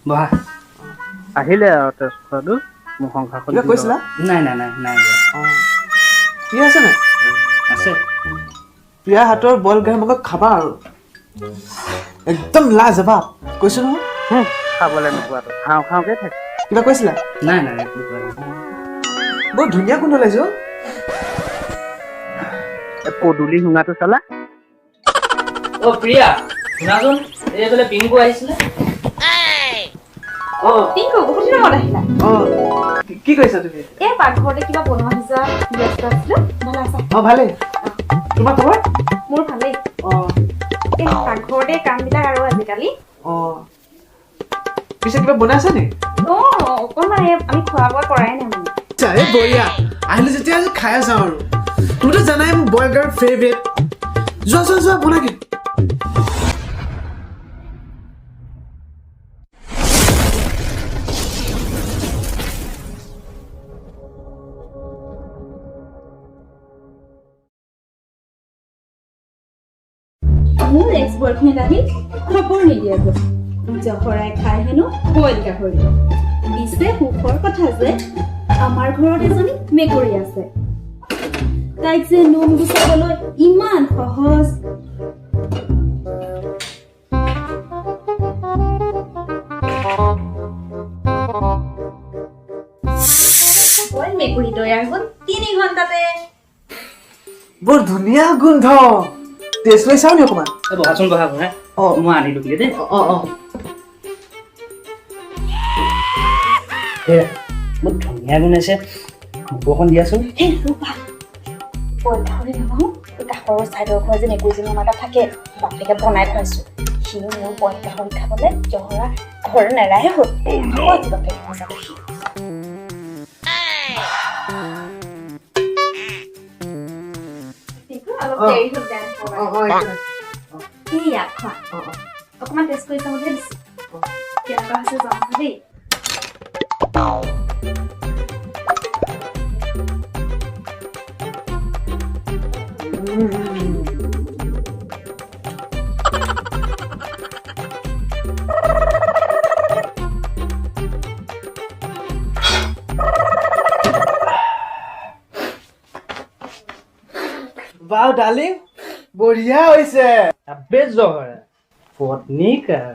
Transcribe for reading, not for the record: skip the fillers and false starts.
বহা। আহিলে আৰু তেজ খোৱাটো মোৰ সংসাৰখন। কিবা কৈছিলা? নাই নাই নাই নাই। অঁ, প্ৰিয়া আছে নাই? আছে। প্ৰিয়াৰ হাতৰ বইল গাহৰি মাংস খাবা আৰু একদম লাজবাব, কৈছো নহয়। খাবলৈ নোপোৱাটো খাওঁ খাওঁকে থাকে। কিবা কৈছিলা? নাই নাই, একো কোৱা নাই। বৰ ধুনীয়া গোন্ধ ওলাইছে অ'। এই পদূলি শুঙাটো চালা। অ' প্ৰিয়া, শুনাচোন, এইফালে পিংকু আহিছিলে। অঁ। পিংকু, বহুত দিনৰ মূৰত আহিলা। অঁ, কি কৰিছা তুমি? এই পাকঘৰতে কিবা বনোৱা সিজোৱা ব্যস্ত আছিলো। ভালে আছা? অঁ, ভালেই। তোমাৰ খবৰ? মোৰ ভালেই। অঁ। এই পাকঘৰতে কামবিলাক আৰু আজিকালি। অঁ, পিছে কিবা বনাইছা নি? অঁ, অকণমান এই আমি খোৱা বোৱা কৰাই নাই মানে। আচ্ছা, এই বঢ়িয়া, আহিলে যেতিয়া আজি খাই যাওঁ আৰু। তুমিতো জানাই মোৰ বইল গাহৰি ফেভৰেট। যোৱা যোৱা যোৱা, বনাগে। মোৰ এক্স বয়ফ্ৰেণ্ড আহি খবৰ নিদিয়াকৈ জহৰাই খাই হেনো বইল গাহৰি। পিছে সুখৰ কথা যে আমাৰ ঘৰত এজনী মেকুৰী আছে, তাইক যে নোম গুচাবলৈ ইমান সহজ। বইল মেকুৰী তৈয়াৰ হ'ল 3 ঘণ্টাতে। বৰ ধুনীয়া গোন্ধ, টেষ্ট লৈ চাওঁ নি অকণমান? এই বহাচোন, বহা বহা। অঁ। মই আনিলোগৈ দেই। অঁ অঁ। সেয়া বৰ ধুনীয়া গোন্ধাইছে, মোকো অকণ দিয়াচোন। এই ৰ'বা, বইল গাহৰি নাপাওঁ, এই কাষৰ ছাইডৰ ঘৰ যে মেকুৰীজনী আমাৰ তাত থাকে, বাপেকে বনাই খুৱাইছো। সিও মোৰ বইল গাহৰি খাবলৈ জহৰা ঘৰ নেৰাহে হ'ল। খাব আজি বাপেকে মজা দেখি। অলপ দেৰি হ'ল, বেয়া নাপাবা। অঁ অঁ, একো নাই। এইয়া খোৱা। অঁ অঁ। অকণমান টেষ্ট কৰি চাবলৈহে দিছো, কেনেকুৱা হৈছে জনাবা দেই। বাও ডালিম, বঢ়িয়া হৈছে। আবে জহৰা, পত্নী কাৰ।